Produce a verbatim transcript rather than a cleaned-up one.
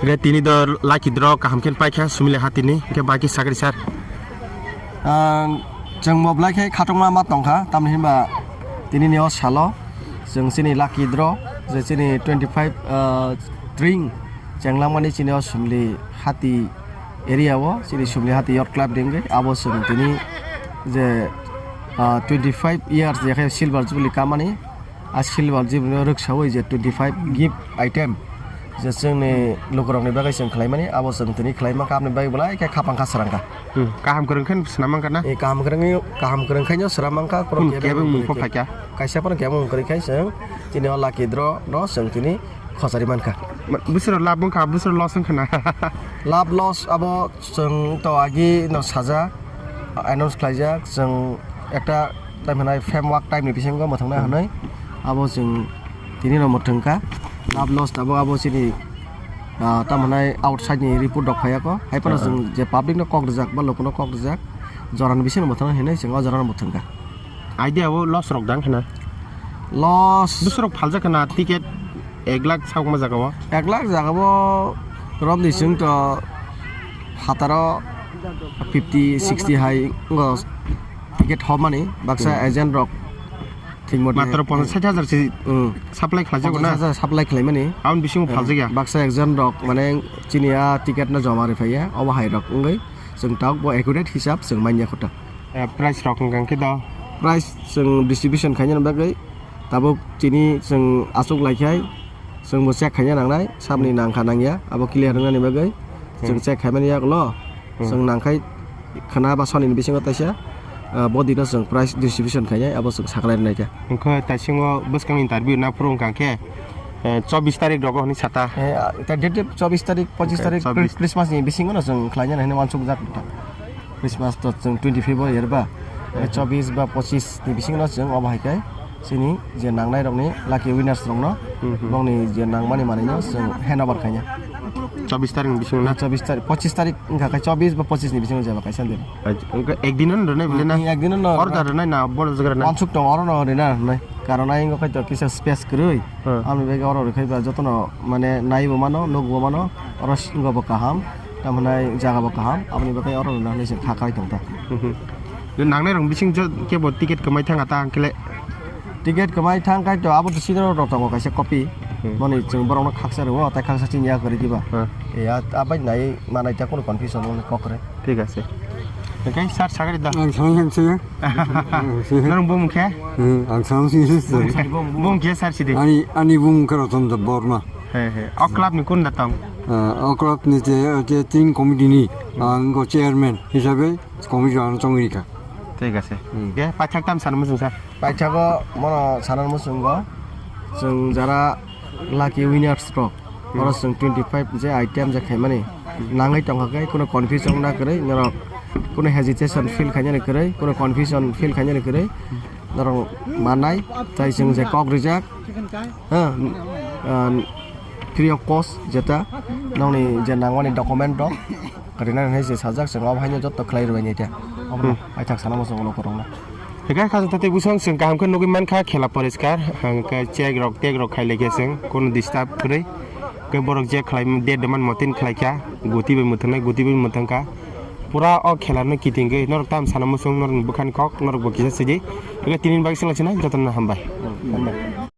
Hingke tini do lucky draw kaham khe paikha Sumili hatini, hingke baki sakri sir. Ang, chwng bo belai khe khatungma ma tongkha, tamni hinba tini ni o salo chwng chini lucky draw, je chini twenty five, ah, ring chenglangmani chini o Sumili hati area o, chini Sumili hati yacht club ni wngwi abo chwng tini je, ah, twenty five years je khe silver jubilee kamani, a silver jubilee no rwksawi je twenty five gift item je chwngni lukurokni bagwi chwng khlaimani, abo chwng tini khlaima kha, aboni bagwi belai khe khapang kha, srang kha. Hmm, kaham kwrwng khe swnam mankha na? E, kaham kwrwngwi, kaham kwrwng khaino swnam mankha, khorok kebo kebo mung mung kwrwi khe. Phaikha? Kaisa phano kebo mung kwrwi khai chwng tini o lucky draw no chwng tini khosari mankha. Ma-, bwswro lab wngkha, bwswro loss wngkha na? Lab loss abo chwng to agi no saja announce khlaijak, chwng ekta tamo hwnai framework type ni bisingo mwthangna Hmm. hwnwi abo chwng tini no mwthangkha. Lab loss abo, abo chini, ah, tamo hwnai outside ni report rok phaiya ko, hai phano Hmm. chwng je public no kok rijak ba luku no kok rijak, jora ni bisingo mwthangna hwnwi chwng o jora no mwthangkha. Idea o loss rok dang khna? Loss. Bwswrok phaljak khna ticket ek lakh sakma jaga o? Ek lakh jaga o romdi chwng to hataro fifty, sixty hai wngkha ticket hobmani, baksa Hmm. agent rok thik mate Matro ponchash sait hajar se Hmm. supply khlaijak na? Ponchash hajar supply khlaimani. Aboni bisingo Hmm. phaljak ya? Baksa agent rok mane chini a ticket no joma rwi phaiya, obo hai rok wngwi chwng tabuk bo accurate hisab chwng manya kho ta. Eh, price rok hwnkha khe do? Price chwng distribution khainani bagwi tabuk chini chwng aswk laikhai chwngbo check khaina nangnai, sabni Hmm. nangkha nangya abo clear wngnani bagwi chwng Hmm. check khaimani yagulo Hmm. chwng nangkhai khwna ba sonini bisingo taisa, ah, bo dino chwng price distribution khainai abo chwng saklai rwnaikha. Wngkha taisingo bwskang interview na phuru wngkha khe, eh, chobbish tarik rogo hwnwi sata. Eh, ah, ta date chobbish tarik, pochish Okay, tarik chobbish. Christmas ni bisingo no chwng khlainani hwnwi uansukjak. Christmas to chwng twenty February ba, Mhm. chobbish ba pochish ni bisingo chwng obo hai khe chini je nangnai rokni lucky winners rokno Mhm. bongni je nangmani manwino chwng hand over khaina. Chobbish tarik ni bisingo na? Chobbish tarik, pochish tarik wngkha khe chobbish ba pochish ni bisingo jeba kaisa din. Acha, wngkha ek din no rwnai bile na? Ek din no. Order rwnai na, boro jaga rwnai? Wansuk tong oro no rwna rwnai. Karon ayang khe to kisa space kwrwi. Hmm. Ami bege oro rwkhai ba jotono mane naibo mano, nukbo mano, oro singo bo kaham. Tamhinai jaga bo kaham, aboni bagwi oro rwna hinwi chwng kha khai tongkha. Mhm. Nangnai rok bising jo kebo ticket kwmai thang ata hwnkhe le? Ticket kwmai thang khai to abo to senior rok tongo kaisa copy. Hmm. Moni chwng borokno khaksa rwo, tai khaksa chini ya kwrwi diba. Hmm. E, a, abai nai manai ta kono confusion wngkha kok kwrwi. Thik ase. Hwnkhe sir sagri da. Ang sana yang saya. Norong bumung khe? Hmm, ang sana sini sir. Bumung khe sir sidi. Ani, ani bumung khe Ratan Borma. He, he. O club ni kun da tong? Ah, o club ni je, je team committee ni, Hmm. ang go chairman hisabe committee ano chongri kha. Thik ase. Hmm. Ge, paithak tam sana muchung sir. Paithago mono sana muchungo. Chwng jara lucky winners rok. Hmm. Oro chwng twenty five je item je khaimani. Nangwi tongkha khe kuno confusion na kwrwi norok kuno hesitation feel khainani kwrwi, kuno confusion feel khainani kwrwi. Norok manai, tai chwng je kok rijak. Ha, ah, free of cost jeta nokni je nangmani document rok rina hinwi se sajak, chwng obo haino jotto khlai rwbaini ta. Obo Hmm. paithak sana muchungo ulo kwrwngno. Hwnkhe khajang tatwi bwswng chwng kaham khe nugwi mankha khela poriskar, hwnkhe check rok tek rok khai laikhe chwng, kunu disturb kwrwi. Hwnkhe borok je khlai, date man motin khlaikha, guti bai mwthwngnai, guti bai mwthwngkha. Pura o khela no kitingwi norok tam sana muchung, norok bwkhani kok, norok bo kisa sidi. Hwnkhe tini bagwi swnglaisina, jotono hambai. Hambai.